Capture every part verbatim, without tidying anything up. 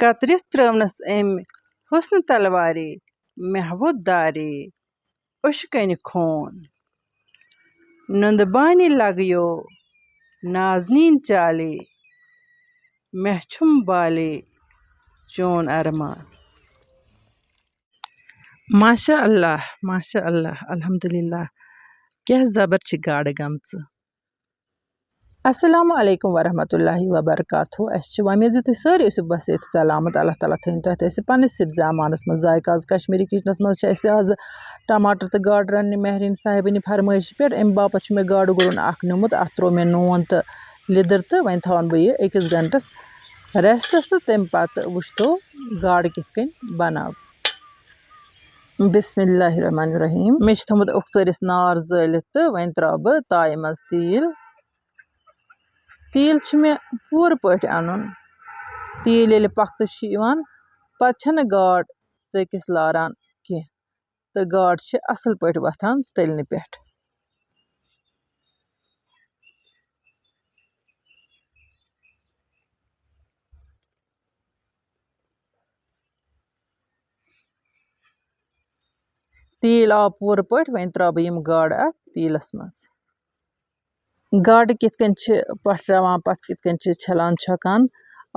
کترِتھ ترٲونس أمۍ حسنہٕ تلوارے، مےٚ ووٚتھ دارے، اوٚشہِ کنہِ خوٗن۔ نُندٕ بانہِ لگیو نازنیٖن چالے، مےٚ چھُم بالے چون ارمان۔ ماشاء اللہ، ماشاء اللہ، الحمدللہ، کیٛاہ زبر چھِ گاڈٕ گٔمژٕ۔ السلام علیکم ورحمۃ اللہ وبرکاتہ۔ اَسہِ چھِ وۄمید زِ تُہۍ سٲری ٲسِو بس ییٚتہِ سلامت۔ اللہ تعالیٰ تھٲیِن تۄہہِ تہِ اَسہِ پنٛنِس حِفظِ امانَس منٛز۔ ذایقہ آز کشمیٖری کِچنَس منٛز چھِ اَسہِ آز ٹماٹر تہٕ گاڈٕ رَننہِ مہرِنۍ صاحبٕنہِ فرمٲیشہِ پٮ۪ٹھ۔ اَمہِ باپَتھ چھُ مےٚ گاڈٕ گُرُن اَکھ نیوٗمُت، اَتھ ترٛوو مےٚ نوٗن تہٕ لیٚدٕر تہٕ وۄنۍ تھاوَن بہٕ یہِ أکِس گھنٹَس ریسٹَس تہٕ تَمہِ پَتہٕ وٕچھتو گاڈٕ کِتھ کٔنۍ بَناو۔ بسم اللہ الرحمن الرحیم۔ مےٚ چھُ تھوٚمُت اوٚکسٲرِس نار زٲلِتھ تہٕ وۄنۍ ترٛاوٕ بہٕ تایہِ منٛز تیٖل۔ تیٖل چھُ مےٚ پوٗرٕ پٲٹھۍ اَنُن۔ تیٖل ییٚلہِ پۄختہٕ چھُ یِوان، پَتہٕ چھَنہٕ گاڈ ژٔکِس لاران کینٛہہ تہٕ گاڈ چھِ اَصٕل پٲٹھۍ وۄتھان تٔلنہِ پٮ۪ٹھ۔ تیٖل آو پوٗرٕ پٲٹھۍ، وۄنۍ ترٛاوٕ بہٕ یِم گاڈٕ اَتھ تیٖلَس منٛز۔ گاڈٕ کِتھ کٔنۍ چھِ پۄٹھراوان، پَتہٕ کِتھ کٔنۍ چھِ چھَلان چھۄکان،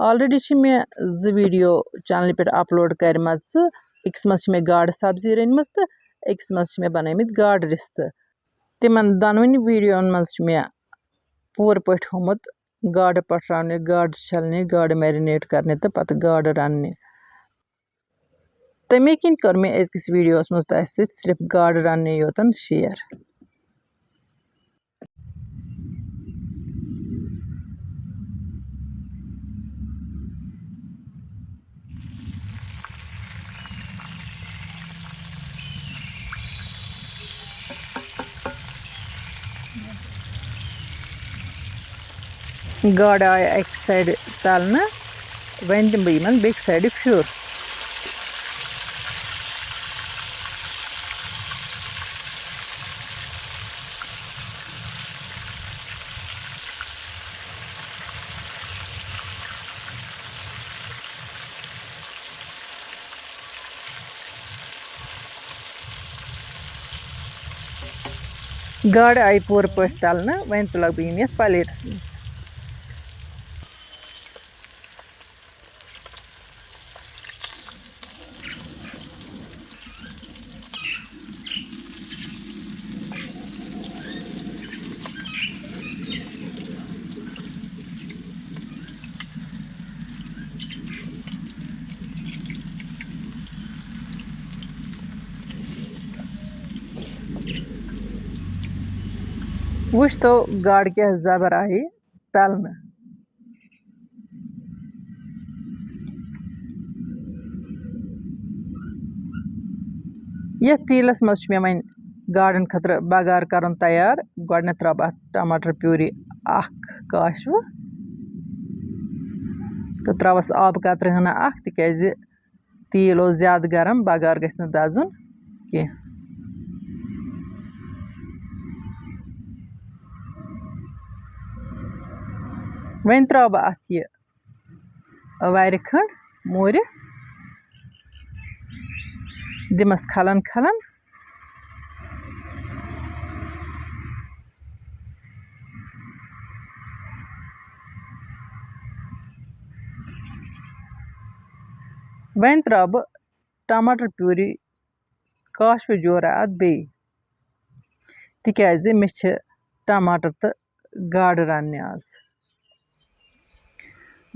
already چھِ مےٚ زٕ video channelہِ پٮ۪ٹھ upload کَرِمَژٕ۔ أکِس منٛز چھِ مےٚ گاڈٕ سبزی رٔنمٕژ تہٕ أکِس منٛز چھِ مےٚ بَنٲومٕتۍ گاڈٕ رِستہٕ۔ تِمَن دۄنوٕنی videoوَن منٛز چھِ مےٚ پوٗرٕ پٲٹھۍ ہومُت گاڈٕ پۄٹھراونہِ، گاڈٕ چھَلنہِ، گاڈٕ marinate کَرنہِ تہٕ پَتہٕ گاڈٕ رَننہِ۔ تَمے کِنۍ کٔر مےٚ أزکِس videoوَس منٛز تۄہہِ سۭتۍ صرف گاڈٕ رَننہِ یوتَن share۔ گاڈٕ آیہِ اَکہِ side تَلنہٕ، وۄنۍ دِمہٕ بہٕ یِمَن بیٚکہِ side پھیُر۔ گاڈٕ آیہِ پوٗرٕ پٲٹھۍ تَلنہٕ، وۄنۍ تُلَکھ بہٕ یِم یَتھ plateس منٛز۔ وٕچھ تو گاڈٕ کیٛاہ زبر آیہِ تَلنہٕ۔ یَتھ تیٖلَس منٛز چھُ مےٚ وۄنۍ گاڈَن خٲطرٕ بَگار کَرُن تیار۔ گۄڈٕنٮ۪تھ ترٛاوٕ بہٕ اَتھ ٹماٹر پیوٗری اَکھ کاشوٕ تہٕ ترٛاوَس آبہٕ قطرٕ ہنا اَکھ، تِکیٛازِ تیٖل اوس زیادٕ گرم، بَگار گژھِ نہٕ دَزُن کینٛہہ۔ وۄنۍ ترٛاوٕ بہٕ اَتھ یہِ وَرِ کھنٛڈ موٗرِتھ، دِمَس کھَلَن کھَلَن۔ وۄنۍ ترٛاوٕ بہٕ ٹماٹر پیوٗری کاشوٕ جورہ اَتھ بیٚیہِ، تِکیٛازِ مےٚ چھِ ٹماٹر تہٕ گاڈٕ رَننہِ آز۔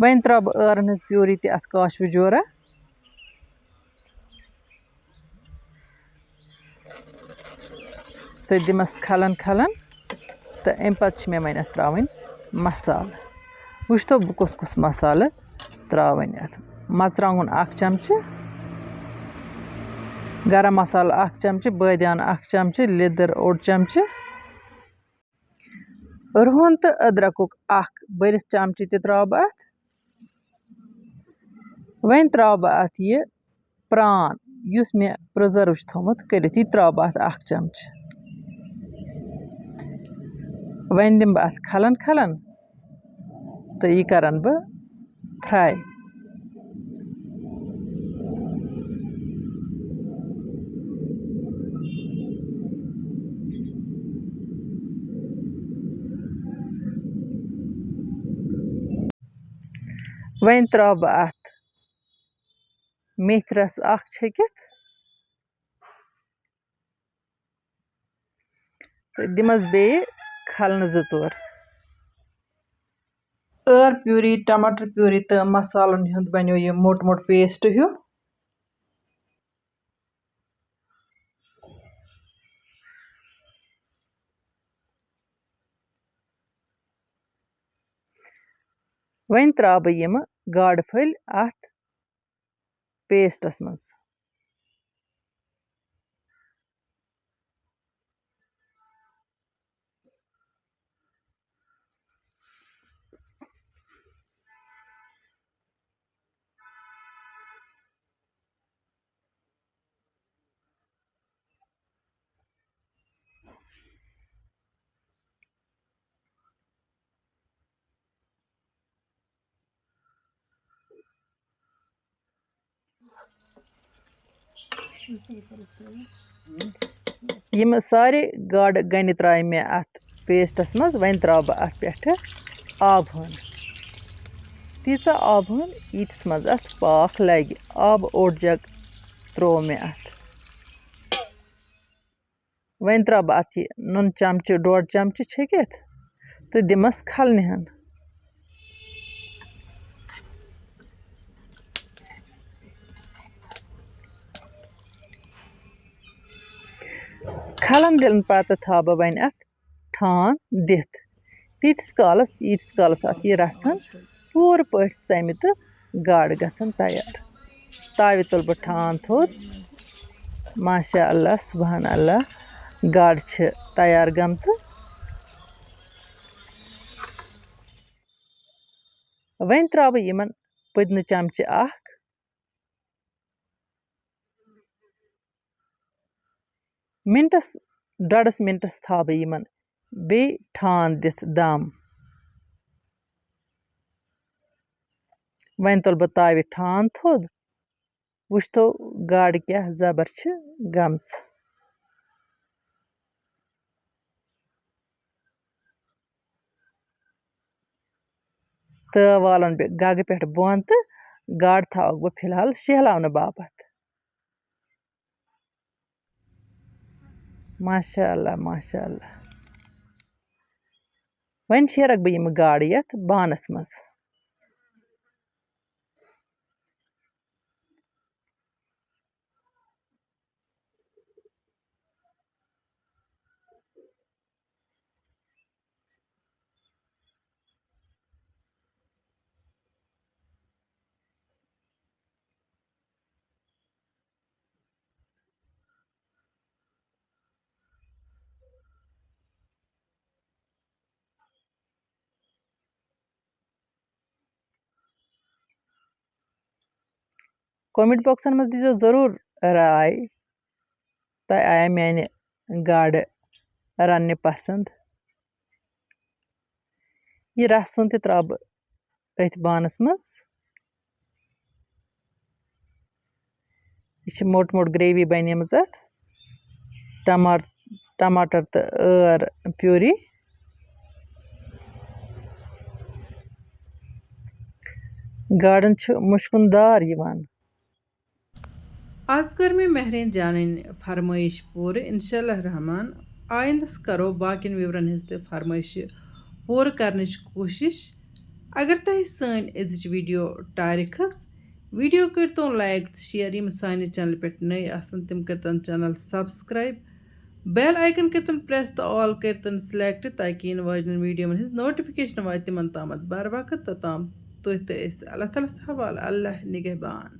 وۄنۍ ترٛاوٕ بہٕ ٲرَن ہٕنٛز پیوٗری تہِ اَتھ کاشوٕ جورہ تہٕ دِمَس کھَلَن کھَلَن، تہٕ اَمہِ پَتہٕ چھِ مےٚ وۄنۍ اَتھ ترٛاوٕنۍ مصالہٕ۔ وٕچھتو بہٕ کُس کُس مصالہٕ ترٛاوٕنۍ اَتھ۔ مَرژٕوانٛگُن اَکھ چَمچہٕ، گرم مصالہٕ اَکھ چَمچہٕ، بٲدیان اَکھ چَمچہٕ، لیٚدٕر اوٚڑ چَمچہٕ، رُہَن تہٕ أدرَکُک اَکھ بٔرِتھ چَمچہٕ تہِ ترٛاوٕ بہٕ اَتھ۔ وۄنۍ ترٛاوٕ بہٕ اَتھ یہِ پرٛان، یُس مےٚ preserve چھُ تھوٚومُت کٔرِتھ، یہِ ترٛاوٕ بہٕ اَتھ اَکھ چَمچہٕ۔ وۄنۍ دِمہٕ بہٕ اَتھ کھَلَن کھَلَن تہٕ یہِ کَرَن بہٕ fry۔ وۄنۍ ترٛاوٕ بہٕ اَتھ میتھِ رَس اَکھ چھٔکِتھ تہٕ دِمَس بیٚیہِ کھلنہٕ زٕ ژور۔ ٲر پیوٗری، ٹماٹر پیوٗری تہٕ مصالن ہُنٛد بنیو یہِ موٚٹ موٚٹ paste ہیوٗ۔ وۄنۍ ترٛاوٕ بہٕ یِمہٕ گاڈٕ پھٔلۍ اَتھ pasteس منٛز۔ یِم سارے گاڈٕ گَنہِ ترٛایہِ مےٚ اَتھ pasteس منٛز۔ وۄنۍ ترٛاوٕ بہٕ اَتھ پٮ۪ٹھٕ آبہٕ ہن، تیٖژاہ آبہٕ ہن، ییٖتِس منٛز اَتھ پاکھ لَگہِ۔ آبہٕ اوٚڑ جگ ترٛوو مےٚ اَتھ۔ وۄنۍ ترٛاوٕ بہٕ اَتھ یہِ نُن چمچہٕ، ڈوٚڈ چمچہٕ چھٔکِتھ تہٕ دِمَس کھلنہِ ہن۔ کھلن دِنہٕ پتہٕ تھاوٕ بہٕ وۄنۍ اَتھ ٹھانٛڈ دِتھ، تیٖتِس کالس، ییٖتِس کالس اَتھ یہِ رَسن پوٗرٕ پٲٹھۍ ژَمہِ تہٕ گاڈٕ گژھن تیار۔ تاوِ تُلہٕ بہٕ ٹھانٛڈ تھوٚد۔ ماشاء اللہ، سبحان اللہ، گاڈٕ چھِ تیار گٔمژٕ۔ وۄنۍ ترٛاوٕ بہٕ یِمن پٔدنہٕ چمچہٕ اَکھ۔ مِنٹَس، ڈۄڈَس مِنٹَس تھاوٕ بہٕ یِمَن بیٚیہِ ٹھانٛڈ دِتھ دَم۔ وۄنۍ تُلہٕ بہٕ تاوِ ٹھانٛڈ تھوٚد، وٕچھتو گاڈٕ کیٛاہ زَبر چھِ گٔمژٕ۔ تہٕ والَن بہٕ گَگہٕ پٮ۪ٹھ بۄن تہٕ گاڈٕ تھاوَکھ بہٕ فی الحال شیہلاونہٕ باپَتھ۔ ماشاء اللہ، ماشاء اللہ۔ وۄنۍ شیرَکھ بہٕ یِم گاڈٕ یَتھ بانَس منٛز۔ Comment boxن منٛز دیٖزیو ضروٗر راے، تۄہہِ آیا میانہِ گاڈٕ رننہِ پسنٛد؟ یہِ رسُن تہِ ترٛاوٕ بہٕ أتھۍ بانَس منٛز۔ یہِ چھِ موٚٹ موٚٹ gravy بَنیمٕژ اَتھ۔ ٹماٹ-، ٹماٹر تہٕ ٲر پیوٗری۔ گاڈَن چھُ مُشکُن دار یِوان۔ آز کٔر مےٚ مہرین جانٕنۍ فرمٲیش پوٗرٕ۔ انشاء اللہ رحمان، آیندس کرو باقین viewerن ہٕنٛز تہِ فرمٲیشہِ پوٗرٕ کرنٕچ کوٗشش۔ اگر تۄہہِ سٲنۍ أزِچ video ٹارِ کھٔژ، video کٔرۍتو like تہٕ share۔ یِم سانہِ channelہِ پٮ۪ٹھ نٔے آسن، تِم کٔرۍتن channel subscribe، bell icon کٔرۍتن press تہٕ all کٔرۍتن select، تاکہِ یِنہٕ واجنٮ۪ن videoن ہٕنٛز notification واتہِ تِمن تامتھ بر وقت۔ توٚتام تُہۍ تہٕ أسۍ اللہ تعالیٰ ہس حوالہٕ۔ اللہ نگہبان۔